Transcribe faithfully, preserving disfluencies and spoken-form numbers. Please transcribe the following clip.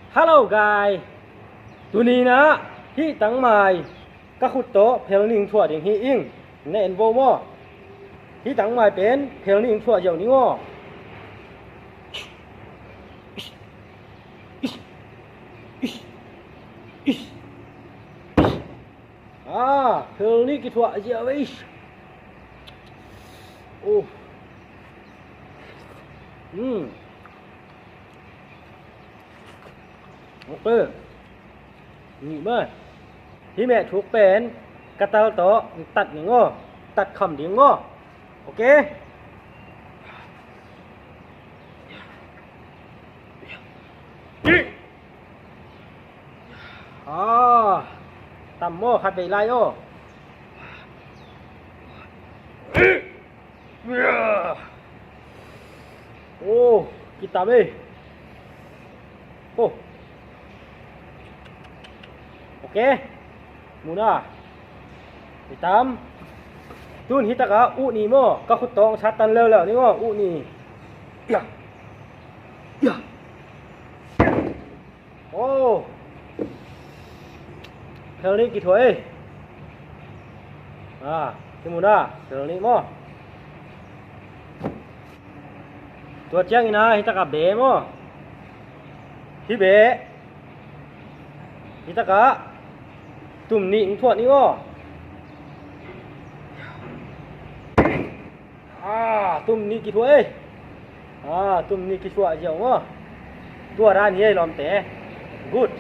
Hello guys. Tuni-in ah hih tangmai ka khut tawh phelni thuah ding hi ing. Na en vo maw? Hih tangmai pen phelni thuah ziau ning aw. Ah, phelni kithuah ziau ei. Oh. Hmm. Ok. Nih mah. Hih meh thuk pen ka tal tawh tat ning aw. Tat kham ding aw. Ok. Ah, tam maw, khat vei lai aw. Oh, kitam ei. Oh. Ok. Mu na. Kitam. Tun hi takah uh ni maw. Ka khut tawh sa tan leuleu ni maw. Uh ni. Ya. Ya. Oh. Phelni kithuah ei. Ah, kimu na, phelni maw. Tua ciangin ah, hi takah beh maw. Hi beh. Hi takah tum nih thuah ni maw. Ah, tum nih kithuah ei. Ah, tum nih kithuah ziau maw. Tua dan hi ei lawmte. Good.